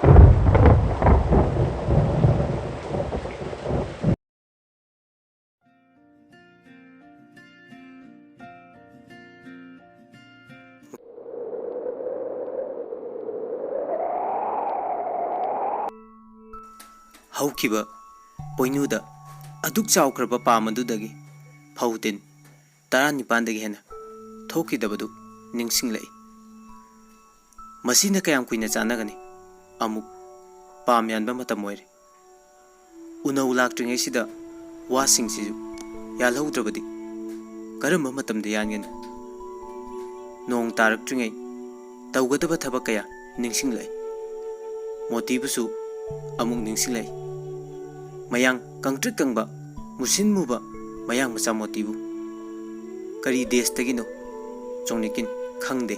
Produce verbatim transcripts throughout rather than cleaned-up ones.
ꯍꯧꯈꯤꯕ ꯄꯣꯏꯅꯨꯗ ꯑꯗꯨꯛ ꯆꯥꯎꯈ꯭ꯔꯕ ꯄꯥꯝ ꯑꯗꯨꯗꯒꯤ ꯐꯧ ꯇꯤꯟ ꯇꯔꯥꯅꯤꯄꯥꯟꯗꯒꯤ ꯍꯦꯟꯅ ꯊꯣꯛꯈꯤꯗꯕꯗꯨ ꯅꯤꯡꯁꯤꯡꯂꯛꯏ꯫ ꯃꯁꯤꯅ ꯀꯌꯥꯝ ꯀꯨꯏꯅ ꯆꯥꯟꯅꯒꯅꯤ? ꯑꯃꯨꯛ ꯄꯥꯝ ꯌꯥꯟꯕ ꯃꯇꯝ ꯑꯣꯏꯔꯦ꯫ ꯎꯅꯧ ꯂꯥꯛꯇ꯭ꯔꯤꯉꯩꯁꯤꯗ ꯋꯥꯁꯤꯡꯁꯤꯁꯨ ꯌꯥꯜꯍꯧꯗ꯭ꯔꯕꯗꯤ ꯀꯔꯝꯕ ꯃꯇꯝꯗ ꯌꯥꯟꯒꯅꯤ? ꯅꯣꯡ ꯇꯥꯔꯛꯇ꯭ꯔꯤꯉꯩ ꯇꯧꯒꯗꯕ ꯊꯕꯛ ꯀꯌꯥ ꯅꯤꯡꯁꯤꯡꯂꯛꯏ꯫ ꯃꯣꯇꯤꯕꯨꯁꯨ ꯑꯃꯨꯛ ꯅꯤꯡꯁꯤꯡꯂꯛꯏ꯫ ꯃꯌꯥꯡ ꯀꯪꯇ꯭ꯔꯤꯛ ꯀꯪꯕ ꯃꯨꯁꯤꯟ ꯃꯨꯕ ꯃꯌꯥꯡ ꯃꯆꯥ ꯃꯣꯇꯤꯕꯨ꯫ ꯀꯔꯤ ꯗꯦꯁꯇꯒꯤꯅꯣ ꯆꯣꯡꯅꯤꯀꯤꯟ ꯈꯪꯗꯦ꯫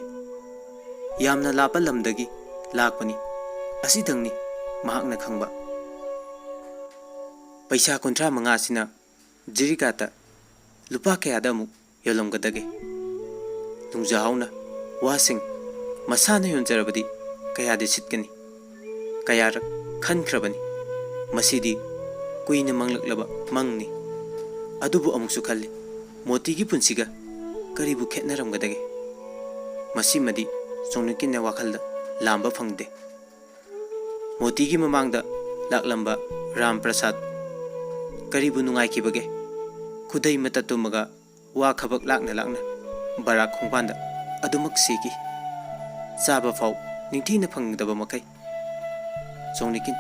ꯌꯥꯝꯅ ꯂꯥꯞꯄ ꯂꯝꯗꯒꯤ ꯂꯥꯛꯄꯅꯤ꯫ ꯑꯁꯤꯗꯪꯅꯤ ꯃꯍꯥꯛꯅ ꯈꯪꯕ꯫ ꯄꯩꯁꯥ ꯀꯨꯟꯊ꯭ꯔꯥ ꯃꯉꯥ ꯑꯁꯤꯅ ꯖꯤꯔꯤꯀꯥꯇ ꯂꯨꯄꯥ ꯀꯌꯥꯗ ꯑꯃꯨꯛ ꯌꯣꯜꯂꯝꯒꯗꯒꯦ? ꯅꯨꯡꯖꯥꯍꯥꯎꯅ ꯋꯥꯁꯤꯡ ꯃꯁꯥꯅ ꯌꯣꯟꯖꯔꯕꯗꯤ ꯀꯌꯥꯗꯤ ꯁꯤꯠꯀꯅꯤ? ꯀꯌꯥꯔꯛ ꯈꯟꯈ꯭ꯔꯕꯅꯤ꯫ ꯃꯁꯤꯗꯤ ꯀꯨꯏꯅ ꯃꯪꯂꯛꯂꯕ ꯃꯪꯅꯤ꯫ ꯑꯗꯨꯕꯨ ꯑꯃꯨꯛꯁꯨ ꯈꯜꯂꯤ, ꯃꯣꯇꯤꯒꯤ ꯄꯨꯟꯁꯤꯒ ꯀꯔꯤꯕꯨ ꯈꯦꯠꯅꯔꯝꯒꯗꯒꯦ? ꯃꯁꯤꯃꯗꯤ ꯆꯣꯡꯅꯤꯀꯤꯟꯅ ꯋꯥꯈꯜꯗ ꯂꯥꯝꯕ ꯐꯪꯗꯦ꯫ ꯃꯣꯇꯤꯒꯤ ꯃꯃꯥꯡꯗ ꯂꯥꯛꯂꯝꯕ ꯔꯥꯝ ꯄ꯭ꯔꯁꯥꯗ ꯀꯔꯤꯕꯨ ꯅꯨꯡꯉꯥꯏꯈꯤꯕꯒꯦ? ꯈꯨꯗꯩ ꯃꯇꯠ ꯇꯨꯝꯃꯒ ꯋꯥ ꯈꯕꯛ ꯂꯥꯛꯅ ꯂꯥꯛꯅ ꯕꯔꯥꯛ ꯈꯣꯡꯕꯥꯟꯗ ꯑꯗꯨꯃꯛ ꯁꯤꯈꯤ꯫ ꯆꯥꯕ ꯐꯥꯎ ꯅꯤꯡꯊꯤꯅ ꯐꯪꯗꯕ ꯃꯈꯩ꯫ ꯆꯣꯡꯅꯤꯀꯤꯟ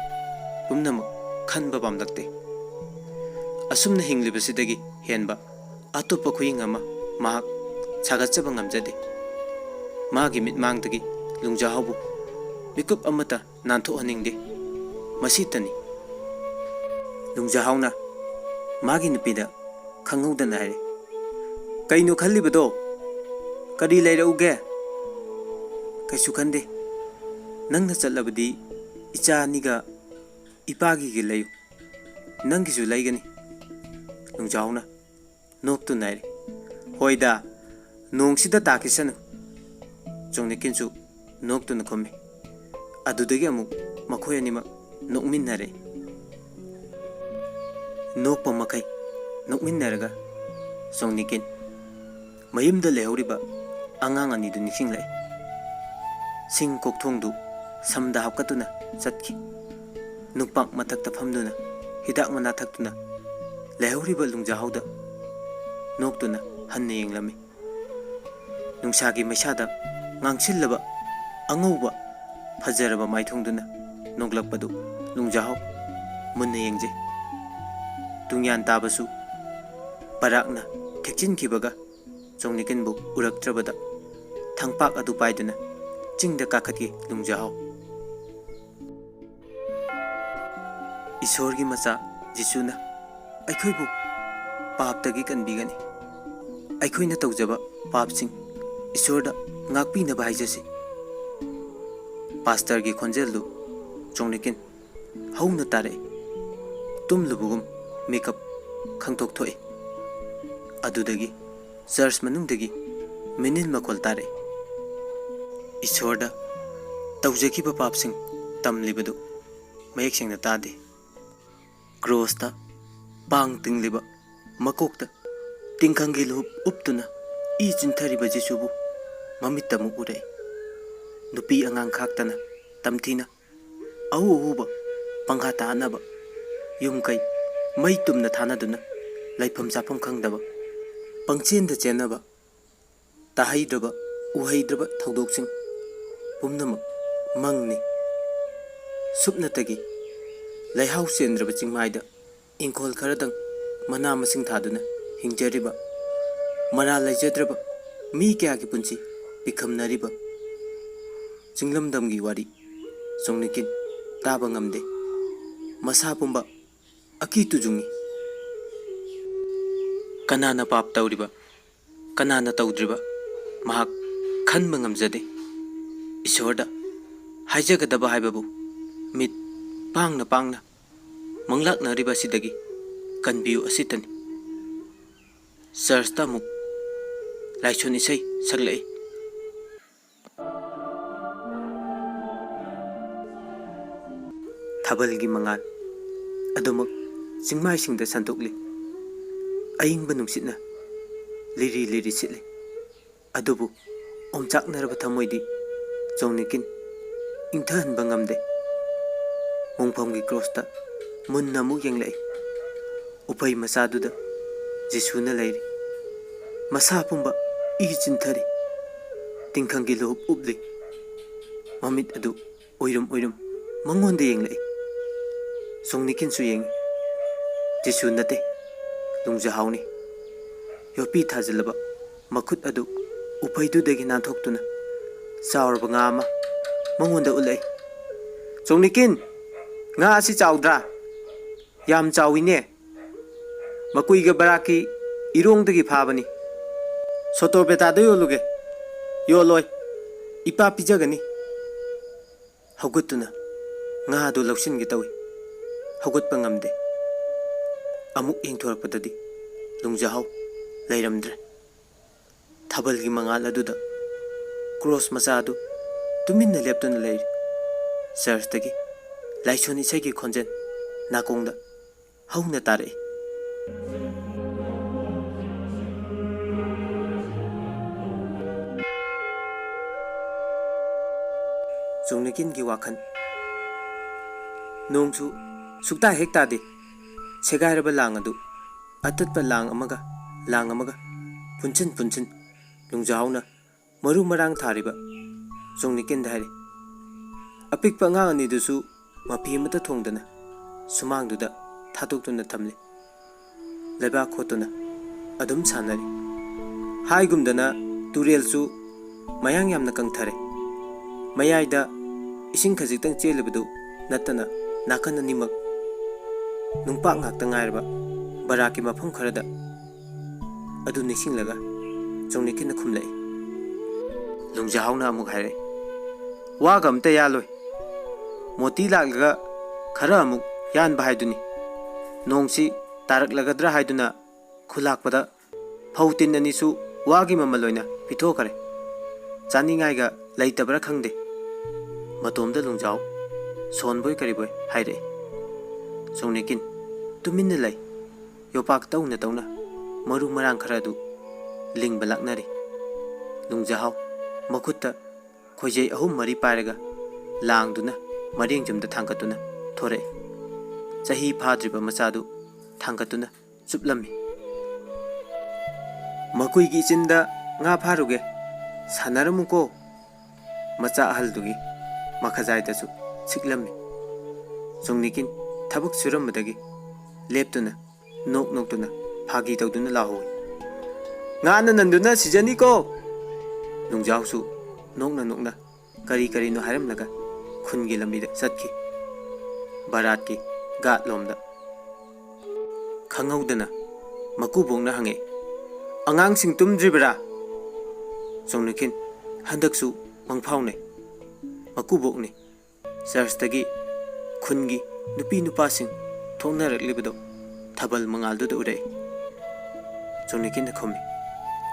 ꯄꯨꯝꯅꯃꯛ ꯈꯟꯕ ꯄꯥꯝꯂꯛꯇꯦ꯫ ꯑꯁꯨꯝꯅ ꯍꯤꯡꯂꯤꯕꯁꯤꯗꯒꯤ ꯍꯦꯟꯕ ꯑꯇꯣꯞꯄ ꯈꯨꯍꯤꯡ ꯑꯃ ꯃꯍꯥꯛ ꯁꯥꯒꯠꯆꯕ ꯉꯝꯖꯗꯦ꯫ ꯃꯥꯒꯤ ꯃꯤꯠꯃꯥꯡꯗꯒꯤ ꯂꯨꯡꯖꯥꯍꯥꯎꯕꯨ ꯃꯤꯀꯨꯞ ꯑꯃꯠꯇ ꯅꯥꯟꯊꯣꯛꯍꯟꯅꯤꯡꯗꯦ꯫ ꯃꯁꯤꯇꯅꯤ꯫ ꯂꯨꯡꯖꯥꯍꯥꯎꯅ ꯃꯥꯒꯤ ꯅꯨꯄꯤꯗ ꯈꯪꯍꯧꯗꯅ ꯍꯥꯏꯔꯦ, "ꯀꯩꯅꯣ ꯈꯜꯂꯤꯕꯗꯣ? ꯀꯔꯤ ꯂꯩꯔꯛꯎꯒꯦ?" "ꯀꯩꯁꯨ ꯈꯟꯗꯦ꯫ ꯅꯪꯅ ꯆꯠꯂꯕꯗꯤ ꯏꯆꯥ ꯑꯅꯤꯒ ꯏꯄꯥꯒꯤꯒ ꯂꯩꯌꯨ꯫ ꯅꯪꯒꯤꯁꯨ ꯂꯩꯒꯅꯤ꯫" ꯂꯨꯡꯖꯥꯎꯅ ꯅꯣꯛꯇꯨꯅ ꯍꯥꯏꯔꯤ, "ꯍꯣꯏꯗ, ꯅꯣꯡꯁꯤꯗ ꯇꯥꯈꯤꯁꯅꯨ꯫" ꯆꯣꯡꯅꯤꯀꯤꯟꯁꯨ ꯅꯣꯛꯇꯨꯅ ꯈꯨꯝꯃꯤ꯫ ꯑꯗꯨꯗꯒꯤ ꯑꯃꯨꯛ ꯃꯈꯣꯏ ꯑꯅꯤꯃꯛ ꯅꯣꯛꯃꯤꯟꯅꯔꯦ꯫ ꯅꯣꯛꯄ ꯃꯈꯩ ꯅꯣꯛꯃꯤꯟꯅꯔꯒ ꯆꯣꯡꯅꯤꯀꯤꯟ ꯃꯌꯨꯝꯗ ꯂꯩꯍꯧꯔꯤꯕ ꯑꯉꯥꯡ ꯑꯅꯤꯗꯨ ꯅꯤꯡꯁꯤꯡꯂꯛꯏ꯫ ꯁꯤꯡ ꯀꯣꯛꯊꯣꯡꯗꯨ ꯁꯝꯗ ꯍꯥꯞꯀꯠꯇꯨꯅ ꯆꯠꯈꯤ꯫ ꯅꯨꯄꯥꯛ ꯃꯊꯛꯇ ꯐꯝꯗꯨꯅ ꯍꯤꯗꯥꯛ ꯃꯅꯥ ꯊꯛꯇꯨꯅ ꯂꯩꯍꯧꯔꯤꯕ ꯂꯨꯡꯖꯥꯍꯥꯎꯗ ꯅꯣꯛꯇꯨꯅ ꯍꯟꯅ ꯌꯦꯡꯂꯝꯃꯤ꯫ ꯅꯨꯡꯁꯥꯒꯤ ꯃꯩꯁꯥꯗ ꯉꯥꯡꯁꯤꯜꯂꯕ ꯑꯉꯧꯕ ꯐꯖꯔꯕ ꯃꯥꯏꯊꯣꯡꯗꯨꯅ ꯅꯣꯛꯂꯛꯄꯗꯨ ꯂꯨꯡꯖꯥꯍꯥꯎ ꯃꯨꯟꯅ ꯌꯦꯡꯖꯩ꯫ ꯇꯨꯡꯌꯥꯟ ꯇꯥꯕꯁꯨ ꯕꯔꯥꯛꯅ ꯊꯦꯛꯆꯤꯟꯈꯤꯕꯒ ꯆꯣꯡꯅꯤꯀꯤꯟꯕꯨ ꯎꯔꯛꯇ꯭ꯔꯕꯗ ꯊꯥꯡꯄꯥꯛ ꯑꯗꯨ ꯄꯥꯏꯗꯨꯅ ꯆꯤꯡꯗ ꯀꯥꯈꯠꯈꯤ ꯂꯨꯡꯖꯥꯍꯥꯎ꯫ ꯏꯁꯣꯔꯒꯤ ꯃꯆꯥ ꯖꯤꯁꯨꯅ ꯑꯩꯈꯣꯏꯕꯨ ꯄꯥꯞꯇꯒꯤ ꯀꯟꯕꯤꯒꯅꯤ꯫ ꯑꯩꯈꯣꯏꯅ ꯇꯧꯖꯕ ꯄꯥꯞꯁꯤꯡ ꯏꯁꯣꯔꯗ ꯉꯥꯛꯄꯤꯅꯕ ꯍꯥꯏꯖꯁꯤ꯫ ꯄꯥꯁꯇꯔꯒꯤ ꯈꯣꯟꯖꯦꯜꯗꯨ ꯆꯣꯡꯅꯤꯀꯤꯟ ꯍꯧꯅ ꯇꯥꯔꯛꯏ꯫ ꯇꯨꯝꯂꯨꯕꯒꯨꯝ ꯃꯤꯀꯞ ꯈꯪꯇꯣꯛ ꯊꯣꯛꯏ꯫ ꯑꯗꯨꯗꯒꯤ ꯆꯔꯆ ꯃꯅꯨꯡꯗꯒꯤ ꯃꯤꯅꯤꯜ ꯃꯈꯣꯜ ꯇꯥꯔꯛꯏ꯫ ꯏꯁꯣꯔꯗ ꯇꯧꯖꯈꯤꯕ ꯄꯥꯞꯁꯤꯡ ꯇꯝꯂꯤꯕꯗꯨ ꯃꯌꯦꯛ ꯁꯦꯡꯅ ꯇꯥꯗꯦ꯫ ꯀ꯭ꯔꯣꯁꯇ ꯄꯥꯡ ꯇꯤꯡꯂꯤꯕ, ꯃꯀꯣꯛꯇ ꯇꯤꯡꯈꯪꯒꯤ ꯂꯨꯍꯨꯞ ꯎꯞꯇꯨꯅ ꯏ ꯆꯤꯟꯊꯔꯤꯕ ꯖꯤꯁꯨꯕꯨ ꯃꯃꯤꯠꯇ ꯑꯃꯨꯛ ꯎꯔꯛꯏ꯫ ꯅꯨꯄꯤ ꯑꯉꯥꯡ ꯈꯥꯛꯇꯅ ꯇꯝꯊꯤꯅ ꯑꯎ ꯑꯎꯕ ꯄꯪꯍꯥ ꯇꯥꯍꯠꯅꯕ, ꯌꯨꯝ ꯀꯩ ꯃꯩ ꯇꯨꯝꯅ ꯊꯥꯅꯗꯨꯅ ꯂꯩꯐꯝ ꯆꯥꯐꯝ ꯈꯪꯗꯕ, ꯄꯪꯆꯦꯟꯗ ꯆꯦꯟꯅꯕ, ꯇꯥꯍꯩꯗ꯭ꯔꯕ ꯎꯍꯩꯗ꯭ꯔꯕ ꯊꯧꯗꯣꯛꯁꯤꯡ ꯄꯨꯝꯅꯃꯛ ꯃꯪꯅꯤ꯫ ꯁꯨꯞꯅꯇꯒꯤ ꯂꯩꯍꯥꯎ ꯆꯦꯟꯗ꯭ꯔꯕ ꯆꯤꯡꯃꯥꯏꯗ ꯏꯪꯈꯣꯜ ꯈꯔꯗꯪ ꯃꯅꯥ ꯃꯁꯤꯡ ꯊꯥꯗꯨꯅ ꯍꯤꯡꯖꯔꯤꯕ, ꯃꯔꯥꯜ ꯂꯩꯖꯗ꯭ꯔꯕ ꯃꯤ ꯀꯌꯥꯒꯤ ꯄꯨꯟꯁꯤ ꯄꯤꯈꯝꯅꯔꯤꯕ ꯆꯤꯡꯂꯝꯗꯝꯒꯤ ꯋꯥꯔꯤ ꯆꯣꯡꯅꯤꯀꯤꯟ ꯇꯥꯕ ꯉꯝꯗꯦ꯫ ꯃꯁꯥ ꯄꯨꯝꯕ ꯑꯀꯤ ꯇꯨꯖꯨꯡꯏ꯫ ꯀꯅꯥꯅ ꯄꯥꯞ ꯇꯧꯔꯤꯕ, ꯀꯅꯥꯅ ꯇꯧꯗ꯭ꯔꯤꯕ, ꯃꯍꯥꯛ ꯈꯟꯕ ꯉꯝꯖꯗꯦ꯫ ꯏꯁꯣꯔꯗ ꯍꯥꯏꯖꯒꯗꯕ ꯍꯥꯏꯕꯕꯨ ꯃꯤꯠ ꯄꯥꯡꯅ ꯄꯥꯡꯅ ꯃꯪꯂꯥꯛꯅꯔꯤꯕ ꯑꯁꯤꯗꯒꯤ ꯀꯟꯕꯤꯌꯨ ꯑꯁꯤꯇꯅꯤ꯫ ꯆꯔꯆꯇ ꯑꯃꯨꯛ ꯂꯥꯏꯁꯣꯟ ꯏꯁꯩ ꯁꯛꯂꯛꯏ꯫ ꯊꯥꯕꯜꯒꯤ ꯃꯉꯥꯜ ꯑꯗꯨꯃꯛ ꯆꯤꯡꯃꯥꯏꯁꯤꯡꯗ ꯁꯟꯗꯣꯛꯂꯤ꯫ ꯑꯏꯪꯕ ꯅꯨꯡꯁꯤꯠꯅ ꯂꯤꯔꯤ ꯂꯤꯔꯤ ꯁꯤꯠꯂꯤ꯫ ꯑꯗꯨꯕꯨ ꯑꯣꯝꯆꯥꯛꯅꯔꯕ ꯊꯃꯣꯏꯗꯤ ꯆꯣꯡꯅꯤꯀꯤꯟ ꯏꯪꯊꯍꯟꯕ ꯉꯝꯗꯦ꯫ ꯃꯣꯡꯐꯝꯒꯤ ꯀ꯭ꯔꯣꯁꯇ ꯃꯨꯟꯅ ꯑꯃꯨꯛ ꯌꯦꯡꯂꯛꯏ꯫ ꯎꯐꯩ ꯃꯆꯥꯗꯨꯗ ꯖꯤꯁꯨꯅ ꯂꯩꯔꯤ꯫ ꯃꯁꯥ ꯄꯨꯝꯕ ꯏ ꯆꯤꯟꯊꯔꯤ꯫ ꯇꯤꯡꯈꯪꯒꯤ ꯂꯨꯍꯨꯞ ꯎꯞꯂꯤ꯫ ꯃꯃꯤꯠ ꯑꯗꯨ ꯎꯏꯔꯨꯝ ꯎꯏꯔꯨꯝ ꯃꯉꯣꯟꯗ ꯌꯦꯡꯂꯛꯏ꯫ ꯆꯣꯡꯅꯤꯀꯤꯟꯁꯨ ꯌꯦꯡꯏ꯫ ꯖꯤꯁꯨ ꯅꯠꯇꯦ, ꯂꯨꯡꯖꯥꯍꯥꯎꯅꯤ꯫ ꯌꯣꯠꯄꯤ ꯊꯥꯖꯤꯜꯂꯕ ꯃꯈꯨꯠ ꯑꯗꯨ ꯎꯐꯩꯗꯨꯗꯒꯤ ꯅꯥꯟꯊꯣꯛꯇꯨꯅ ꯆꯥꯎꯔꯕ ꯉꯥ ꯑꯃ ꯃꯉꯣꯟꯗ ꯎꯠꯂꯛꯏ꯫ "ꯆꯣꯡꯅꯤꯀꯤꯟ, ꯉꯥ ꯑꯁꯤ ꯆꯥꯎꯗ꯭ꯔꯥ?" "ꯌꯥꯝ ꯆꯥꯎꯏꯅꯦ꯫ ꯃꯀꯨꯏꯒ ꯕꯔꯥꯛꯀꯤ ꯏꯔꯣꯡꯗꯒꯤ ꯐꯥꯕꯅꯤ꯫ ꯁꯣꯇꯣ ꯕꯦꯇꯥꯗ ꯌꯣꯜꯂꯨꯒꯦ꯫" "ꯌꯣꯜꯂꯣꯏ, ꯏꯄꯥ ꯄꯤꯖꯒꯅꯤ꯫" ꯍꯧꯒꯠꯇꯨꯅ ꯉꯥꯗꯨ ꯂꯧꯁꯤꯟꯒꯦ ꯇꯧꯏ꯫ ꯍꯧꯒꯠꯄ ꯉꯝꯗꯦ꯫ ꯑꯃꯨꯛ ꯌꯦꯡꯊꯣꯔꯛꯄꯗꯗꯤ ꯂꯨꯡꯖꯥꯍꯧ ꯂꯩꯔꯝꯗ꯭ꯔꯦ꯫ ꯊꯥꯕꯜꯒꯤ ꯃꯉꯥꯜ ꯑꯗꯨꯗ ꯀ꯭ꯔꯣꯁ ꯃꯆꯥ ꯑꯗꯨ ꯇꯨꯃꯤꯟꯅ ꯂꯦꯞꯇꯨꯅ ꯂꯩꯔꯤ꯫ ꯆꯔꯆꯇꯒꯤ ꯂꯥꯏꯁꯣꯟ ꯏꯁꯩꯒꯤ ꯈꯣꯟꯖꯦꯜ ꯅꯥꯀꯣꯡꯗ ꯍꯧꯅ ꯇꯥꯔꯛꯏ꯫ ꯆꯣꯡꯅꯤꯀꯤꯟꯒꯤ ꯋꯥꯈꯜ꯫ ꯅꯣꯡꯁꯨ ꯁꯨꯛꯇꯥ ꯍꯦꯛ ꯇꯥꯗꯦ꯫ ꯁꯦꯒꯥꯏꯔꯕ ꯂꯥꯡ ꯑꯗꯨ ꯑꯇꯠꯄ ꯂꯥꯡ ꯑꯃꯒ ꯂꯥꯡ ꯑꯃꯒ ꯄꯨꯟꯁꯤꯟ ꯄꯨꯟꯁꯤꯟ ꯂꯨꯡꯖꯥꯎꯅ ꯃꯔꯨ ꯃꯔꯥꯡ ꯊꯥꯔꯤꯕ ꯆꯣꯡꯅꯤꯀꯤꯟꯗ ꯍꯥꯏꯔꯤ꯫ ꯑꯄꯤꯛꯄ ꯑꯉꯥꯡ ꯑꯅꯤꯗꯨꯁꯨ ꯃꯐꯤ ꯑꯃꯠꯇ ꯊꯣꯡꯗꯅ ꯁꯨꯃꯥꯡꯗꯨꯗ ꯊꯥꯗꯣꯛꯇꯨꯅ ꯊꯝꯂꯤ꯫ ꯂꯩꯕꯥꯛ ꯈꯣꯠꯇꯨꯅ ꯑꯗꯨꯝ ꯁꯥꯟꯅꯔꯤ꯫ ꯍꯥꯏꯒꯨꯝꯗꯅ ꯇꯨꯔꯦꯜꯁꯨ ꯃꯌꯥꯡ ꯌꯥꯝꯅ ꯀꯪꯊꯔꯦ꯫ ꯃꯌꯥꯏꯗ ꯏꯁꯤꯡ ꯈꯖꯤꯛꯇꯪ ꯆꯦꯜꯂꯤꯕꯗꯨ ꯅꯠꯇꯅ ꯅꯥꯀꯟ ꯑꯅꯤꯃꯛ ꯅꯨꯡꯄꯥꯛ ꯉꯥꯛꯇ ꯉꯥꯏꯔꯕ ꯕꯔꯥꯛꯀꯤ ꯃꯐꯝ ꯈꯔꯗ ꯑꯗꯨ ꯅꯤꯡꯁꯤꯡꯂꯒ ꯆꯣꯡꯅꯤꯀꯤꯟꯅ ꯈꯨꯝꯂꯛꯏ꯫ ꯂꯨꯡꯖꯥꯍꯧꯅ ꯑꯃꯨꯛ ꯍꯥꯏꯔꯛꯏ, "ꯋꯥꯒ ꯑꯝꯇ ꯌꯥꯜꯂꯣꯏ꯫ ꯃꯣꯇꯤ ꯂꯥꯛꯂꯒ ꯈꯔ ꯑꯃꯨꯛ ꯌꯥꯟꯕ ꯍꯥꯏꯗꯨꯅꯤ꯫ ꯅꯣꯡꯁꯤ ꯇꯥꯔꯛꯂꯒꯗ꯭ꯔꯥ ꯍꯥꯏꯗꯨꯅ ꯈꯨꯂꯥꯛꯄꯗ ꯐꯧ ꯇꯤꯟ ꯑꯅꯤꯁꯨ ꯋꯥꯒꯤ ꯃꯃꯜ ꯑꯣꯏꯅ ꯄꯤꯊꯣꯛꯈ꯭ꯔꯦ꯫ ꯆꯥꯅꯤꯡꯉꯥꯏꯒ ꯂꯩꯇꯕ꯭ꯔꯥ ꯈꯪꯗꯦ꯫" ꯃꯇꯣꯝꯗ ꯂꯨꯡꯖꯥꯎ ꯁꯣꯟꯕꯣꯏ ꯀꯔꯤꯕꯣꯏ ꯍꯥꯏꯔꯛꯏ꯫ ꯆꯣꯡꯅꯤꯀꯤꯟ ꯇꯨꯃꯤꯟꯅ ꯂꯩ꯫ ꯌꯣꯄꯥꯛ ꯇꯧꯅ ꯇꯧꯅ ꯃꯔꯨ ꯃꯔꯥꯡ ꯈꯔ ꯑꯗꯨ ꯂꯤꯡꯕ ꯂꯥꯛꯅꯔꯤ꯫ ꯅꯨꯡꯖꯥꯍꯥꯎ ꯃꯈꯨꯠꯇ ꯈꯣꯏꯖꯩ ꯑꯍꯨꯝ ꯃꯔꯤ ꯄꯥꯏꯔꯒ ꯂꯥꯡꯗꯨꯅ ꯃꯔꯦꯡꯖꯝꯗ ꯊꯥꯡꯒꯠꯇꯨꯅ ꯊꯣꯔꯛꯏ꯫ ꯆꯍꯤ ꯐꯥꯗ꯭ꯔꯤꯕ ꯃꯆꯥꯗꯨ ꯊꯥꯡꯒꯠꯇꯨꯅ ꯆꯨꯞꯂꯝꯃꯤ꯫ "ꯃꯀꯨꯏꯒꯤ ꯏꯆꯤꯟꯗ ꯉꯥ ꯐꯥꯔꯨꯒꯦ, ꯁꯥꯟꯅꯔꯝꯃꯨꯀꯣ!" ꯃꯆꯥ ꯑꯍꯜꯗꯨꯒꯤ ꯃꯈꯖꯥꯏꯗꯁꯨ ꯁꯤꯛꯂꯝꯃꯤ꯫ ꯆꯣꯡꯅꯤꯀꯤꯟ ꯊꯕꯛ ꯁꯨꯔꯝꯕꯗꯒꯤ ꯂꯦꯞꯇꯨꯅ, ꯅꯣꯛ ꯅꯣꯛꯇꯨꯅ, ꯐꯥꯒꯤ ꯇꯧꯗꯨꯅ ꯂꯥꯎꯍꯧꯏ, "ꯉꯥꯅ ꯅꯟꯗꯨꯅ ꯁꯤꯖꯅꯤꯀꯣ!" ꯅꯨꯡꯖꯥꯎꯁꯨ ꯅꯣꯛꯅ ꯅꯣꯛꯅ ꯀꯔꯤ ꯀꯔꯤꯅꯣ ꯍꯥꯏꯔꯝꯂꯒ ꯈꯨꯟꯒꯤ ꯂꯝꯕꯤꯗ ꯆꯠꯈꯤ꯫ ꯕꯔꯥꯠꯀꯤ ꯒꯥꯠ ꯂꯣꯝꯗ꯫ ꯈꯪꯍꯧꯗꯅ ꯃꯀꯨꯕꯣꯛꯅ ꯍꯪꯉꯛꯏ, "ꯑꯉꯥꯡꯁꯤꯡ ꯇꯨꯝꯗ꯭ꯔꯤꯕꯔꯥ?" ꯆꯣꯡꯅꯤꯀꯤꯟ ꯍꯟꯗꯛꯁꯨ ꯃꯪꯐꯥꯎꯅꯩ꯫ ꯃꯀꯨꯕꯣꯛꯅꯤ꯫ ꯆꯔꯆꯇꯒꯤ ꯈꯨꯟꯒꯤ ꯅꯨꯄꯤ ꯅꯨꯄꯥꯁꯤꯡ ꯊꯣꯛꯅꯔꯛꯂꯤꯕꯗꯨ ꯊꯥꯕꯜ ꯃꯉꯥꯜꯗꯨꯗ ꯎꯔꯛꯏ꯫ ꯆꯣꯡꯅꯤꯀꯤꯟꯅ ꯈꯨꯝꯃꯤ,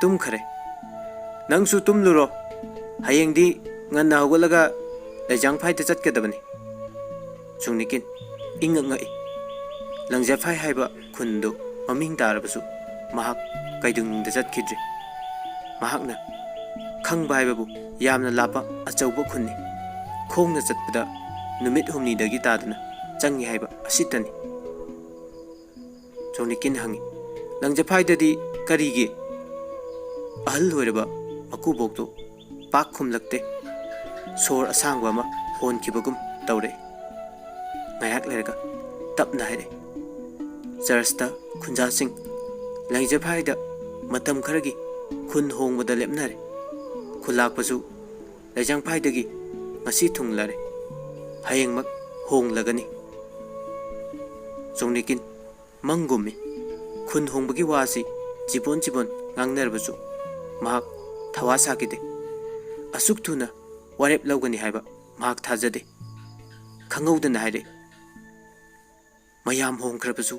"ꯇꯨꯝꯈꯔꯦ꯫ ꯅꯪꯁꯨ ꯇꯨꯝꯂꯨꯔꯣ꯫ ꯍꯌꯦꯡꯗꯤ ꯉꯟꯅ ꯍꯧꯒꯠꯂꯒ ꯂꯩꯖꯥꯡꯐꯥꯏꯗ ꯆꯠꯀꯗꯕꯅꯤ꯫" ꯆꯣꯡꯅꯤꯀꯤꯟ ꯏꯉꯛ ꯉꯛꯏ꯫ ꯂꯪꯖꯐꯥꯏ ꯍꯥꯏꯕ ꯈꯨꯟꯗꯨ ꯃꯃꯤꯡ ꯇꯥꯔꯕꯁꯨ ꯃꯍꯥꯛ ꯀꯩꯗꯧꯅꯨꯡꯗ ꯆꯠꯈꯤꯗ꯭ꯔꯤ꯫ ꯃꯍꯥꯛꯅ ꯈꯪꯕ ꯍꯥꯏꯕꯕꯨ ꯌꯥꯝꯅ ꯂꯥꯞꯄ ꯑꯆꯧꯕ ꯈꯨꯟꯅꯤ꯫ ꯈꯣꯡꯅ ꯆꯠꯄꯗ ꯅꯨꯃꯤꯠ ꯍꯨꯝꯅꯤꯗꯒꯤ ꯇꯥꯗꯅ ꯆꯪꯏ ꯍꯥꯏꯕ ꯑꯁꯤꯇꯅꯤ꯫ ꯆꯣꯡꯅꯤꯀꯤꯟ ꯍꯪꯉꯤ, "ꯂꯪꯖꯐꯥꯏꯗꯗꯤ ꯀꯔꯤꯒꯤ?" ꯑꯍꯜ ꯑꯣꯏꯔꯕ ꯃꯀꯨꯕꯣꯛꯇꯨ ꯄꯥꯛ ꯈꯨꯝꯂꯛꯇꯦ꯫ ꯁꯣꯔ ꯑꯁꯥꯡꯕ ꯑꯃ ꯍꯣꯟꯈꯤꯕꯒꯨꯝ ꯇꯧꯔꯛꯏ꯫ ꯉꯥꯏꯍꯥꯛ ꯂꯩꯔꯒ ꯇꯞꯅ ꯍꯥꯏꯔꯛꯏ, "ꯆꯔꯆꯇ ꯈꯨꯟꯖꯥꯁꯤꯡ ꯂꯪꯖꯐꯥꯏꯗ ꯃꯇꯝ ꯈꯔꯒꯤ ꯈꯨꯟ ꯍꯣꯡꯕꯗ ꯂꯦꯞꯅꯔꯦ꯫ ꯈꯨꯜꯂꯥꯛꯄꯁꯨ ꯂꯩꯖꯥꯡꯐꯥꯏꯗꯒꯤ ꯉꯁꯤ ꯊꯨꯡꯂꯔꯦ꯫ ꯍꯌꯦꯡꯃꯛ ꯍꯣꯡꯂꯒꯅꯤ꯫" ꯆꯣꯡꯅꯤꯀꯤꯟ ꯃꯪꯒꯨꯝꯃꯤ꯫ ꯈꯨꯟ ꯍꯣꯡꯕꯒꯤ ꯋꯥꯁꯤ ꯆꯤꯕꯣꯟ ꯆꯤꯕꯣꯟ ꯉꯥꯡꯅꯔꯕꯁꯨ ꯃꯍꯥꯛ ꯊꯋꯥ ꯁꯥꯈꯤꯗꯦ꯫ ꯑꯁꯨꯛ ꯊꯨꯅ ꯋꯥꯔꯦꯞ ꯂꯧꯒꯅꯤ ꯍꯥꯏꯕ ꯃꯍꯥꯛ ꯊꯥꯖꯗꯦ꯫ ꯈꯪꯍꯧꯗꯅ ꯍꯥꯏꯔꯛꯏ, "ꯃꯌꯥꯝ ꯍꯣꯡꯈ꯭ꯔꯕꯁꯨ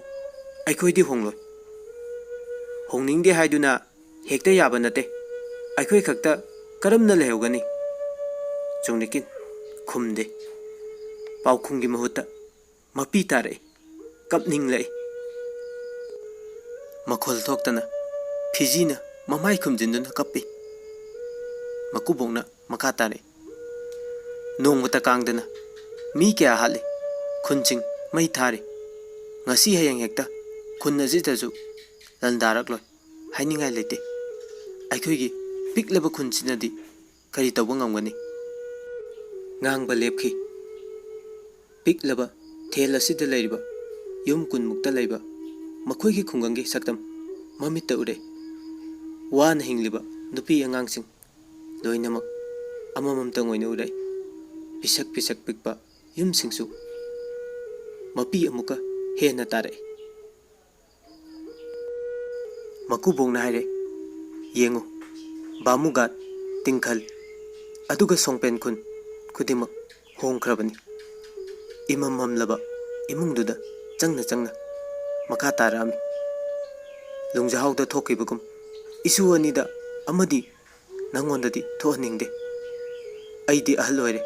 ꯑꯩꯈꯣꯏꯗꯤ ꯍꯣꯡꯂꯣꯏ꯫ ꯍꯣꯡꯅꯤꯡꯗꯦ ꯍꯥꯏꯗꯨꯅ ꯍꯦꯛꯇ ꯌꯥꯕ ꯅꯠꯇꯦ꯫ ꯑꯩꯈꯣꯏ ꯈꯛꯇ ꯀꯔꯝꯅ ꯂꯩꯍꯧꯒꯅꯤ?" ꯆꯣꯡꯅꯤꯀꯤꯟ ꯈꯨꯝꯗꯦ꯫ ꯄꯥꯎꯈꯨꯝꯒꯤ ꯃꯍꯨꯠꯇ ꯃꯄꯤ ꯇꯥꯔꯛꯏ꯫ ꯀꯞꯅꯤꯡꯂꯛꯏ꯫ ꯃꯈꯣꯜ ꯊꯣꯛꯇꯅ ꯐꯤꯖꯤꯅ ꯃꯃꯥꯏ ꯈꯨꯝꯖꯤꯟꯗꯨꯅ ꯀꯞꯄꯤ꯫ ꯃꯀꯨꯕꯣꯛꯅ ꯃꯈꯥ ꯇꯥꯔꯛꯏ꯫ ꯅꯣꯡꯃꯇ ꯀꯥꯡꯗꯅ ꯃꯤ ꯀꯌꯥ ꯍꯥꯠꯂꯤ, ꯈꯨꯟꯁꯤꯡ ꯃꯩ ꯊꯥꯔꯤ꯫ ꯉꯁꯤ ꯍꯌꯦꯡ ꯍꯦꯛꯇ ꯈꯨꯟ ꯑꯁꯤꯗꯁꯨ ꯂꯥꯟꯗꯥꯔꯛꯂꯣꯏ ꯍꯥꯏꯅꯤꯡꯉꯥꯏ ꯂꯩꯇꯦ꯫ ꯑꯩꯈꯣꯏꯒꯤ ꯄꯤꯛꯂꯕ ꯈꯨꯟꯁꯤꯅꯗꯤ ꯀꯔꯤ ꯇꯧꯕ ꯉꯝꯒꯅꯤ? ꯉꯥꯡꯕ ꯂꯦꯞꯈꯤ꯫ ꯄꯤꯛꯂꯕ ꯊꯦꯜ ꯑꯁꯤꯗ ꯂꯩꯔꯤꯕ ꯌꯨꯝ ꯀꯨꯟꯃꯨꯛꯇ ꯂꯩꯕ ꯃꯈꯣꯏꯒꯤ ꯈꯨꯡꯒꯪꯒꯤ ꯁꯛꯇꯝ ꯃꯃꯤꯠꯇ ꯎꯔꯦ꯫ ꯋꯥꯅ ꯍꯤꯡꯂꯤꯕ ꯅꯨꯄꯤ ꯑꯉꯥꯡꯁꯤꯡ ꯂꯣꯏꯅꯃꯛ ꯑꯃꯃꯝꯇꯪ ꯑꯣꯏꯅ ꯎꯔꯛꯏ꯫ ꯄꯤꯁꯛ ꯄꯤꯁꯛ ꯄꯤꯛꯄ ꯌꯨꯝꯁꯤꯡꯁꯨ ꯃꯄꯤ ꯑꯃꯨꯛꯀ ꯍꯦꯟꯅ ꯇꯥꯔꯛꯏ꯫ ꯃꯀꯨꯕꯣꯛꯅ ꯍꯥꯏꯔꯦ, "ꯌꯦꯡꯉꯨ, ꯕꯥꯃꯨꯒꯥꯠ, ꯇꯤꯡꯈꯜ, ꯑꯗꯨꯒ ꯁꯣꯡꯄꯦꯟ ꯈꯨꯟ ꯈꯨꯗꯤꯡꯃꯛ ꯍꯣꯡꯈ꯭ꯔꯕꯅꯤ꯫" ꯏꯃꯝ ꯃꯝꯂꯕ ꯏꯃꯨꯡꯗꯨꯗ ꯆꯪꯅ ꯆꯪꯅ ꯃꯈꯥ ꯇꯥꯔꯛꯑꯝꯃꯤ꯫ ꯂꯨꯡꯖꯥꯍꯥꯎꯗ ꯊꯣꯛꯈꯤꯕꯒꯨꯝ ꯏꯁꯨ ꯑꯅꯤꯗ ꯑꯃꯗꯤ ꯅꯪꯉꯣꯟꯗꯗꯤ ꯊꯣꯛꯍꯟꯅꯤꯡꯗꯦ꯫ ꯑꯩꯗꯤ ꯑꯍꯜ ꯑꯣꯏꯔꯦ,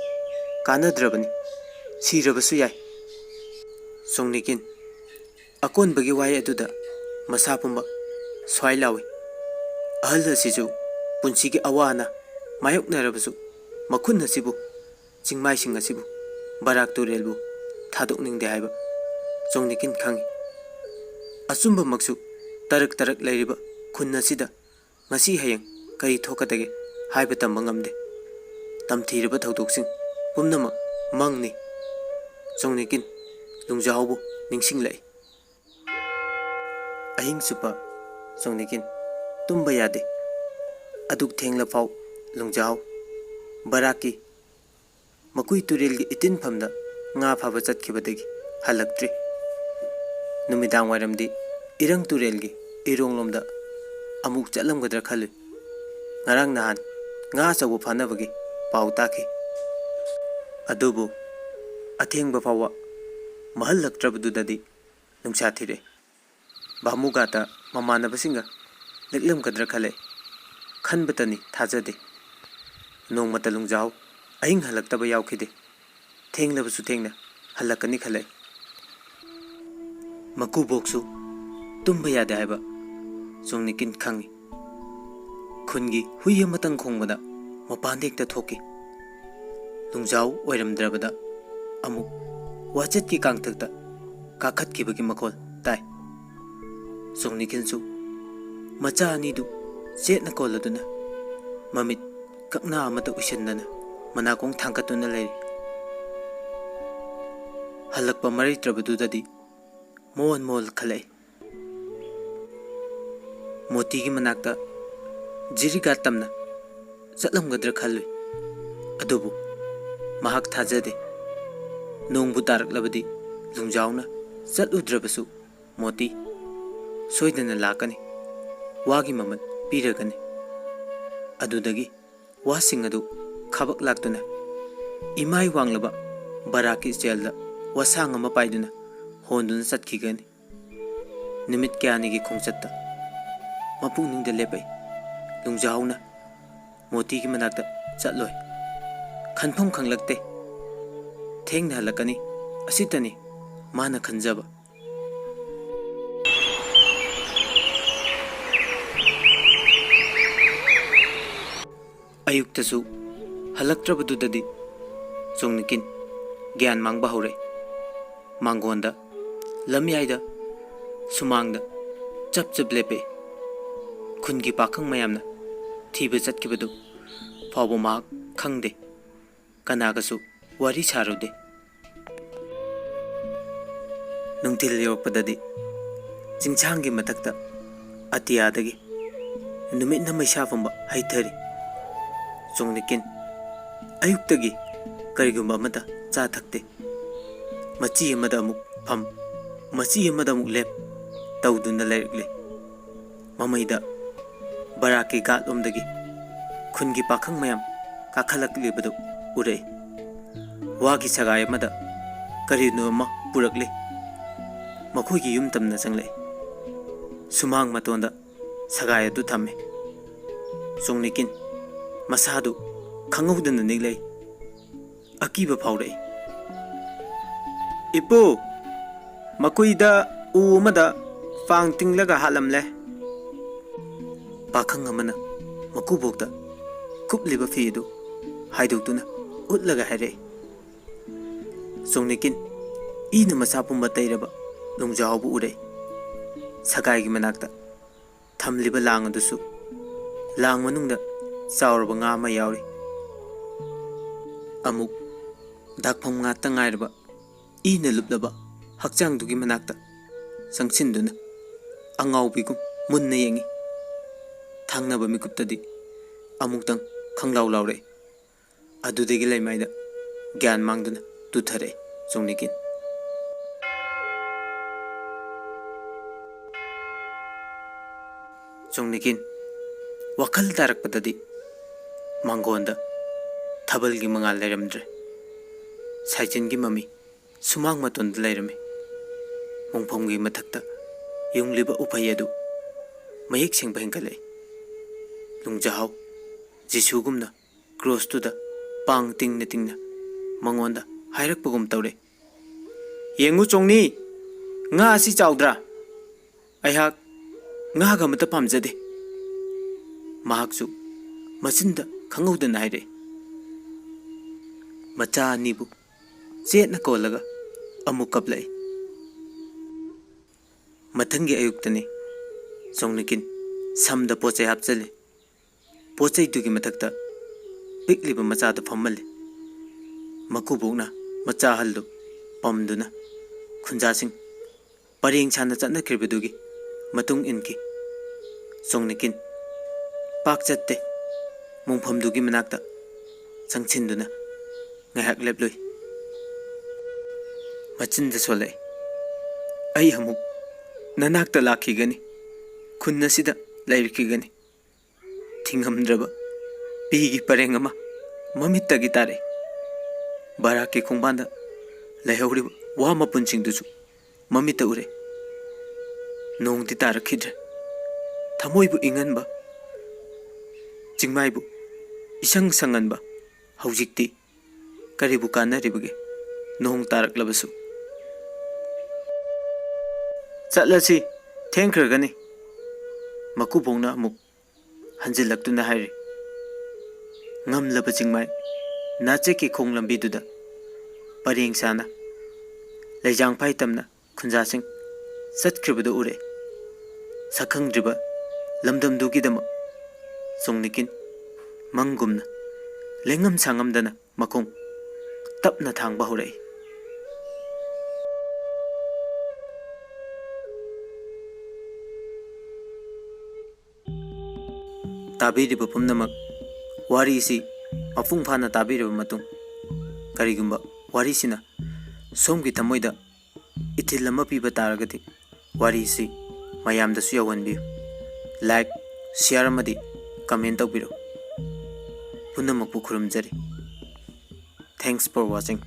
ꯀꯥꯟꯅꯗ꯭ꯔꯕꯅꯤ, ꯁꯤꯔꯕꯁꯨ ꯌꯥꯏ꯫ ꯁꯣꯡꯅꯤꯀꯤꯟ, ꯑꯀꯣꯟꯕꯒꯤ ꯋꯥꯍꯩ ꯑꯗꯨꯗ ꯃꯁꯥ ꯄꯨꯝꯕ ꯁ꯭ꯋꯥꯏ ꯂꯥꯎꯏ꯫ ꯑꯍꯜ ꯑꯁꯤꯁꯨ ꯄꯨꯟꯁꯤꯒꯤ ꯑꯋꯥ ꯑꯅꯥ ꯃꯥꯌꯣꯛꯅꯔꯕꯁꯨ ꯃꯈꯨꯟ ꯑꯁꯤꯕꯨ, ꯆꯤꯡꯃꯥꯏꯁꯤꯡ ꯑꯁꯤꯕꯨ ꯕꯔꯥꯛ ꯇꯨꯔꯦꯜꯕꯨ ꯊꯥꯗꯣꯛꯅꯤꯡꯗꯦ ꯍꯥꯏꯕ ꯆꯣꯡꯅꯤꯀꯤꯟ ꯈꯪꯏ꯫ ꯑꯆꯨꯝꯕꯃꯛꯁꯨ ꯇꯔꯛ ꯇꯔꯛ ꯂꯩꯔꯤꯕ ꯈꯨꯟ ꯑꯁꯤꯗ ꯉꯁꯤ ꯍꯌꯦꯡ ꯀꯔꯤ ꯊꯣꯛꯀꯗꯒꯦ ꯍꯥꯏꯕ ꯇꯝꯕ ꯉꯝꯗꯦ꯫ ꯇꯝꯊꯤꯔꯕ ꯊꯧꯗꯣꯛꯁꯤꯡ ꯄꯨꯝꯅꯃꯛ ꯃꯪꯅꯤ꯫ ꯆꯣꯡꯅꯤꯀꯤꯟ ꯂꯨꯡꯖꯥꯎꯕꯨ ꯅꯤꯡꯁꯤꯡꯂꯛꯏ꯫ ꯑꯍꯤꯡ ꯆꯨꯞꯄ ꯆꯣꯡꯅꯤꯀꯤꯟ ꯇꯨꯝꯕ ꯌꯥꯗꯦ꯫ ꯑꯗꯨꯛ ꯊꯦꯡꯂꯐꯥꯎ ꯂꯨꯡꯖꯥꯎ ꯕꯔꯥꯛꯀꯤ ꯃꯀꯨꯏ ꯇꯨꯔꯦꯜꯒꯤ ꯏꯇꯤꯟꯐꯝꯗ ꯉꯥ ꯐꯥꯕ ꯆꯠꯈꯤꯕꯗꯒꯤ ꯍꯜꯂꯛꯇ꯭ꯔꯤ꯫ ꯅꯨꯃꯤꯗꯥꯡ ꯋꯥꯏꯔꯝꯗꯤ ꯏꯔꯪ ꯇꯨꯔꯦꯜꯒꯤ ꯏꯔꯣꯡꯂꯣꯝꯗ ꯑꯃꯨꯛ ꯆꯠꯂꯝꯒꯗ꯭ꯔꯥ ꯈꯜꯂꯨꯏ꯫ ꯉꯔꯥꯡ ꯅꯍꯥꯟ ꯉꯥ ꯑꯆꯧꯕ ꯐꯥꯅꯕꯒꯤ ꯄꯥꯎ ꯇꯥꯈꯤ꯫ ꯑꯗꯨꯕꯨ ꯑꯊꯦꯡꯕ ꯐꯥꯎꯕ ꯃꯍꯜꯂꯛꯇ꯭ꯔꯕꯗꯨꯗꯗꯤ ꯅꯨꯡꯁꯥ ꯊꯤꯔꯛꯏ꯫ ꯚꯥꯃꯨꯒꯥꯇ ꯃꯃꯥꯟꯅꯕꯁꯤꯡꯒ ꯂꯦꯛꯂꯝꯒꯗ꯭ꯔꯥ ꯈꯜꯂꯦ꯫ ꯈꯟꯕꯇꯅꯤ ꯊꯥꯖꯗꯦ꯫ ꯅꯣꯡꯃꯇ ꯂꯨꯡꯖꯥꯎ ꯑꯍꯤꯡ ꯍꯜꯂꯛꯇꯕ ꯌꯥꯎꯈꯤꯗꯦ꯫ ꯊꯦꯡꯂꯕꯁꯨ ꯊꯦꯡꯅ ꯍꯜꯂꯛꯀꯅꯤ ꯈꯜꯂꯛꯏ꯫ ꯃꯀꯨꯕꯣꯛꯁꯨ ꯇꯨꯝꯕ ꯌꯥꯗꯦ ꯍꯥꯏꯕ ꯆꯣꯡꯅꯤꯀꯤꯟ ꯈꯪꯏ꯫ ꯈꯨꯟꯒꯤ ꯍꯨꯏ ꯑꯃꯇꯪ ꯈꯣꯡꯕꯗ ꯃꯄꯥꯟꯗ ꯍꯦꯛꯇ ꯊꯣꯛꯈꯤ꯫ ꯂꯨꯡꯖꯥꯎ ꯑꯣꯏꯔꯝꯗ꯭ꯔꯕꯗ ꯑꯃꯨꯛ ꯋꯥꯆꯠꯀꯤ ꯀꯥꯡꯊꯛꯇ ꯀꯥꯈꯠꯈꯤꯕꯒꯤ ꯃꯈꯣꯜ ꯇꯥꯏ꯫ ꯆꯣꯡꯅꯤꯀꯤꯟꯁꯨ ꯃꯆꯥ ꯑꯅꯤꯗꯨ ꯆꯦꯠꯅ ꯀꯣꯜꯂꯗꯨꯅ ꯃꯃꯤꯠ ꯀꯛꯅꯥ ꯑꯃꯠꯇ ꯎꯏꯁꯤꯟꯗꯅ ꯃꯅꯥꯀꯣꯡ ꯊꯥꯡꯒꯠꯇꯨꯅ ꯂꯩꯔꯤ꯫ ꯍꯜꯂꯛꯄ ꯃꯔꯩꯇ꯭ꯔꯕꯗꯨꯗꯗꯤ ꯃꯣꯟ ꯃꯣꯜ ꯈꯜꯂꯛꯏ꯫ ꯃꯣꯇꯤꯒꯤ ꯃꯅꯥꯛꯇ ꯖꯤꯔꯤꯒꯥ ꯇꯝꯅ ꯆꯠꯂꯝꯒꯗ꯭ꯔꯥ ꯈꯜꯂꯨꯏ꯫ ꯑꯗꯨꯕꯨ ꯃꯍꯥꯛ ꯊꯥꯖꯗꯦ꯫ ꯅꯣꯡꯕꯨ ꯇꯥꯔꯛꯂꯕꯗꯤ ꯂꯨꯡꯖꯥꯎꯅ ꯆꯠꯂꯨꯗ꯭ꯔꯕꯁꯨ ꯃꯣꯇꯤ ꯁꯣꯏꯗꯅ ꯂꯥꯛꯀꯅꯤ꯫ ꯋꯥꯒꯤ ꯃꯃꯜ ꯄꯤꯔꯒꯅꯤ꯫ ꯑꯗꯨꯗꯒꯤ ꯋꯥꯁꯤꯡ ꯑꯗꯨ ꯈꯥꯕꯛ ꯂꯥꯛꯇꯨꯅ ꯏꯃꯥꯏ ꯋꯥꯡꯂꯕ ꯕꯔꯥꯛꯀꯤ ꯏꯆꯦꯜꯗ ꯋꯥꯁꯥꯡ ꯑꯃ ꯄꯥꯏꯗꯨꯅ ꯍꯣꯟꯗꯨꯅ ꯆꯠꯈꯤꯒꯅꯤ꯫ ꯅꯨꯃꯤꯠ ꯀꯌꯥꯅꯤꯒꯤ ꯈꯣꯡꯆꯠꯇ ꯃꯄꯨꯛꯅꯤꯡꯗ ꯂꯦꯞꯄꯛꯏ꯫ ꯂꯨꯡꯖꯥꯎꯅ ꯃꯣꯇꯤꯒꯤ ꯃꯅꯥꯛꯇ ꯆꯠꯂꯣꯏ꯫ ꯈꯟꯐꯝ ꯈꯪꯂꯛꯇꯦ꯫ ꯊꯦꯡꯅ ꯍꯜꯂꯛꯀꯅꯤ꯫ ꯑꯁꯤꯇꯅꯤ ꯃꯥꯅ ꯈꯟꯖꯕ꯫ ꯑꯌꯨꯛꯇꯁꯨ ꯍꯜꯂꯛꯇ꯭ꯔꯕꯗꯨꯗꯗꯤ ꯆꯣꯡꯅꯤꯀꯤꯟ ꯒ꯭ꯌꯥꯟ ꯃꯥꯡꯕ ꯍꯧꯔꯛꯏ꯫ ꯃꯥꯡꯒꯣꯟꯗ, ꯂꯝꯌꯥꯏꯗ, ꯁꯨꯃꯥꯡꯗ ꯆꯞ ꯆꯞ ꯂꯦꯞꯄꯛꯏ꯫ ꯈꯨꯟꯒꯤ ꯄꯥꯈꯪ ꯃꯌꯥꯝꯅ ꯊꯤꯕ ꯆꯠꯈꯤꯕꯗꯨ ꯐꯥꯎꯕ ꯃꯍꯥꯛ ꯈꯪꯗꯦ꯫ ꯀꯅꯥꯒꯁꯨ ꯋꯥꯔꯤ ꯁꯥꯔꯨꯗꯦ꯫ ꯅꯨꯡꯊꯤꯜ ꯌꯧꯔꯛꯄꯗꯗꯤ ꯆꯤꯡꯁꯥꯡꯒꯤ ꯃꯊꯛꯇ ꯑꯇꯤꯌꯥꯗꯒꯤ ꯅꯨꯃꯤꯠꯅ ꯃꯩꯁꯥ ꯄꯨꯝꯕ ꯍꯩꯊꯔꯤ꯫ ꯆꯣꯡꯅꯤꯀꯤꯟ ꯑꯌꯨꯛꯇꯒꯤ ꯀꯔꯤꯒꯨꯝꯕ ꯑꯃꯠꯇ ꯆꯥ ꯊꯛꯇꯦ꯫ ꯃꯆꯤ ꯑꯃꯗ ꯑꯃꯨꯛ ꯐꯝ, ꯃꯆꯤ ꯑꯃꯗ ꯑꯃꯨꯛ ꯂꯦꯞ ꯇꯧꯗꯨꯅ ꯂꯩꯔꯛꯂꯤ꯫ ꯃꯃꯩꯗ ꯕꯔꯥꯛꯀꯤ ꯒꯥꯠꯂꯣꯝꯗꯒꯤ ꯈꯨꯟꯒꯤ ꯄꯥꯈꯪ ꯃꯌꯥꯝ ꯀꯥꯈꯠꯂꯛꯂꯤꯕꯗꯨ ꯎꯔꯛꯏ꯫ ꯋꯥꯒꯤ ꯁꯒꯥꯏ ꯑꯃꯗ ꯀꯔꯤꯅꯣ ꯑꯃ ꯄꯨꯔꯛꯂꯤ꯫ ꯃꯈꯣꯏꯒꯤ ꯌꯨꯝ ꯇꯝꯅ ꯆꯪꯂꯛꯏ꯫ ꯁꯨꯃꯥꯡ ꯃꯇꯣꯟꯗ ꯁꯒꯥꯏ ꯑꯗꯨ ꯊꯝꯃꯤ꯫ ꯆꯣꯡꯅꯤꯀꯤꯟ ꯃꯁꯥꯗꯨ ꯈꯪꯍꯧꯗꯅ ꯅꯤꯛꯂꯛꯏ꯫ ꯑꯀꯤꯕ ꯐꯥꯎꯔꯛꯏ꯫ "ꯏꯄꯨ, ꯃꯀꯨꯏꯗ ꯎ ꯑꯃꯗ ꯄꯥꯡ ꯇꯤꯡꯂꯒ ꯍꯥꯠꯂꯝꯂꯦ꯫" ꯄꯥꯈꯪ ꯑꯃꯅ ꯃꯀꯨꯕꯣꯛꯇ ꯀꯨꯞꯂꯤꯕ ꯐꯤ ꯑꯗꯨ ꯍꯥꯏꯗꯣꯛꯇꯨꯅ ꯎꯠꯂꯒ ꯍꯥꯏꯔꯛꯏ꯫ ꯆꯣꯡꯅꯤꯀꯤꯟ ꯏꯅ ꯃꯁꯥ ꯄꯨꯝꯕ ꯇꯩꯔꯕ ꯂꯣꯡꯖꯥꯎꯕꯨ ꯎꯔꯦ꯫ ꯁꯒꯥꯏꯒꯤ ꯃꯅꯥꯛꯇ ꯊꯝꯂꯤꯕ ꯂꯥꯡ ꯑꯗꯨꯁꯨ ꯂꯥꯡ ꯃꯅꯨꯡꯗ ꯆꯥꯎꯔꯕ ꯉꯥ ꯑꯃ ꯌꯥꯎꯔꯤ꯫ ꯑꯃꯨꯛ ꯗꯥꯛꯐꯝ ꯉꯥꯛꯇ ꯉꯥꯏꯔꯕ ꯏꯅ ꯂꯨꯞꯂꯕ ꯍꯛꯆꯥꯡꯗꯨꯒꯤ ꯃꯅꯥꯛꯇ ꯆꯪꯁꯤꯟꯗꯨꯅ ꯑꯉꯥꯎꯕꯤꯒꯨꯝ ꯃꯨꯟꯅ ꯌꯦꯡꯏ꯫ ꯊꯪꯅꯕ ꯃꯤꯀꯨꯞꯇꯗꯤ ꯑꯃꯨꯛꯇꯪ ꯈꯪꯂꯥꯎ ꯂꯥꯎꯔꯛꯏ꯫ ꯑꯗꯨꯗꯒꯤ ꯂꯩꯃꯥꯏꯗ ꯒ꯭ꯌꯥꯟ ꯃꯥꯡꯗꯨꯅ ꯇꯨꯊꯔꯛꯏ ꯆꯣꯡꯅꯤꯀꯤꯟ꯫ ꯆꯣꯡꯅꯤꯀꯤꯟ ꯋꯥꯈꯜ ꯇꯥꯔꯛꯄꯗꯗꯤ ꯃꯥꯡꯒꯣꯟꯗ ꯊꯥꯕꯜꯒꯤ ꯃꯉꯥꯜ ꯂꯩꯔꯝꯗ꯭ꯔꯦ꯫ ꯁꯥꯏꯖꯤꯟꯒꯤ ꯃꯃꯤ ꯁꯨꯃꯥꯡ ꯃꯇꯣꯟꯗ ꯂꯩꯔꯝꯃꯤ꯫ ꯃꯣꯡꯐꯝꯒꯤ ꯃꯊꯛꯇ ꯌꯨꯡꯂꯤꯕ ꯎꯐꯩ ꯑꯗꯨ ꯃꯌꯦꯛ ꯁꯦꯡꯕ ꯍꯦꯟꯒꯠꯂꯛꯏ꯫ ꯂꯣꯡꯖꯥꯍꯥꯎ ꯖꯤꯁꯨꯒꯨꯝꯅ ꯀ꯭ꯔꯣꯁꯇꯨꯗ ꯄꯥꯡ ꯇꯤꯡꯅ ꯇꯤꯡꯅ ꯃꯉꯣꯟꯗ ꯍꯥꯏꯔꯛꯄꯒꯨꯝ ꯇꯧꯔꯦ꯫ "ꯌꯦꯡꯉꯨ ꯆꯣꯡꯅꯤ, ꯉꯥ ꯑꯁꯤ ꯆꯥꯎꯗ꯭ꯔꯥ? ꯑꯩꯍꯥꯛ ꯉꯥꯒ ꯑꯃꯠꯇ ꯄꯥꯝꯖꯗꯦ꯫" ꯃꯍꯥꯛꯁꯨ ꯃꯆꯤꯟꯗ ꯈꯪꯍꯧꯗꯅ ꯍꯥꯏꯔꯛꯏ꯫ ꯃꯆꯥ ꯑꯅꯤꯕꯨ ꯆꯦꯠꯅ ꯀꯣꯜꯂꯒ ꯑꯃꯨꯛ ꯀꯞꯂꯛꯏ꯫ ꯃꯊꯪꯒꯤ ꯑꯌꯨꯛꯇꯅꯤ꯫ ꯆꯣꯡꯅꯤꯀꯤꯟ ꯁꯝꯗ ꯄꯣꯠ ꯆꯩ ꯍꯥꯞꯆꯜꯂꯤ꯫ ꯄꯣꯠ ꯆꯩꯗꯨꯒꯤ ꯃꯊꯛꯇ ꯄꯤꯛꯂꯤꯕ ꯃꯆꯥꯗꯨ ꯐꯝꯍꯜꯂꯤ꯫ ꯃꯀꯨꯕꯣꯛꯅ ꯃꯆꯥ ꯑꯍꯜꯗꯨ ꯄꯝꯗꯨꯅ ꯈꯨꯟꯖꯥꯁꯤꯡ ꯄꯔꯦꯡ ꯁꯥꯅ ꯆꯠꯅꯈ꯭ꯔꯤꯕꯗꯨꯒꯤ ꯃꯇꯨꯡ ꯏꯟꯈꯤ꯫ ꯆꯣꯡꯅꯤꯀꯤꯟ ꯄꯥꯛ ꯆꯠꯇꯦ꯫ ꯃꯣꯡꯐꯝꯗꯨꯒꯤ ꯃꯅꯥꯛꯇ ꯆꯪꯁꯤꯟꯗꯨꯅ ꯉꯥꯏꯍꯥꯛ ꯂꯦꯞꯂꯨꯏ꯫ ꯃꯆꯤꯟꯗ ꯁꯣꯜꯂꯛꯏ, "ꯑꯩ ꯑꯃꯨꯛ ꯅꯅꯥꯛꯇ ꯂꯥꯛꯈꯤꯒꯅꯤ, ꯈꯨꯟ ꯑꯁꯤꯗ ꯂꯩꯔꯛꯈꯤꯒꯅꯤ꯫" ꯊꯤꯡꯉꯝꯗ꯭ꯔꯕ ꯄꯤꯒꯤ ꯄꯔꯦꯡ ꯑꯃ ꯃꯃꯤꯠꯇꯒꯤ ꯇꯥꯔꯛꯏ꯫ ꯕꯔꯥꯛꯀꯤ ꯈꯣꯡꯕꯥꯟꯗ ꯂꯩꯍꯧꯔꯤꯕ ꯋꯥ ꯃꯄꯨꯟꯁꯤꯡꯗꯨꯁꯨ ꯃꯃꯤꯠꯇ ꯎꯔꯦ꯫ ꯅꯣꯡꯗꯤ ꯇꯥꯔꯛꯈꯤꯗ꯭ꯔꯦ꯫ ꯊꯃꯣꯏꯕꯨ ꯏꯪꯍꯟꯕ, ꯆꯤꯡꯃꯥꯏꯕꯨ ꯏꯁꯪ ꯁꯪꯍꯟꯕ꯫ ꯍꯧꯖꯤꯛꯇꯤ ꯀꯔꯤꯕꯨ ꯀꯥꯟꯅꯔꯤꯕꯒꯦ? ꯅꯣꯡ ꯇꯥꯔꯛꯂꯕꯁꯨ꯫ "ꯆꯠꯂꯁꯤ, ꯊꯦꯡꯈ꯭ꯔꯒꯅꯤ," ꯃꯀꯨꯕꯣꯛꯅ ꯑꯃꯨꯛ ꯍꯟꯖꯤꯜꯂꯛꯇꯨꯅ ꯍꯥꯏꯔꯤ꯫ ꯉꯝꯂꯕ ꯆꯤꯡꯃꯥꯏ ꯅꯥꯆꯦꯛꯀꯤ ꯈꯣꯡ ꯂꯝꯕꯤꯗꯨꯗ ꯄꯔꯦꯡ ꯁꯥꯅ ꯂꯩꯖꯥꯡꯐꯥꯏ ꯇꯝꯅ ꯈꯨꯟꯖꯥꯁꯤꯡ ꯆꯠꯈ꯭ꯔꯤꯕꯗꯨ ꯎꯔꯛꯏ꯫ ꯁꯛꯈꯪꯗ꯭ꯔꯤꯕ ꯂꯝꯗꯝꯗꯨꯒꯤꯗꯃꯛ ꯆꯣꯡꯅꯤꯀꯤꯟ ꯃꯪꯒꯨꯝꯅ ꯂꯦꯡꯉꯝ ꯁꯥꯉꯝꯗꯅ ꯃꯈꯣꯡ ꯇꯞꯅ ꯊꯥꯡꯕ ꯍꯧꯔꯛꯏ꯫ ꯇꯥꯕꯤꯔꯤꯕ ꯄꯨꯝꯅꯃꯛ, ꯋꯥꯔꯤꯁꯤ ꯃꯄꯨꯡ ꯐꯥꯅ ꯇꯥꯕꯤꯔꯕ ꯃꯇꯨꯡ, ꯀꯔꯤꯒꯨꯝꯕ ꯋꯥꯔꯤꯁꯤꯅ ꯁꯣꯝꯒꯤ ꯊꯃꯣꯏꯗ ꯏꯊꯤꯜ ꯑꯃ ꯄꯤꯕ ꯇꯥꯔꯒꯗꯤ, ꯋꯥꯔꯤꯁꯤ ꯃꯌꯥꯝꯗꯁꯨ ꯌꯧꯍꯟꯕꯤꯌꯨ꯫ Like, share ꯑꯃꯗꯤ comment ꯇꯧꯕꯤꯔꯛꯎ꯫ ꯄꯨꯝꯅꯃꯛꯄꯨ ꯈꯨꯔꯨꯝꯖꯔꯤ꯫ Thanks for watching.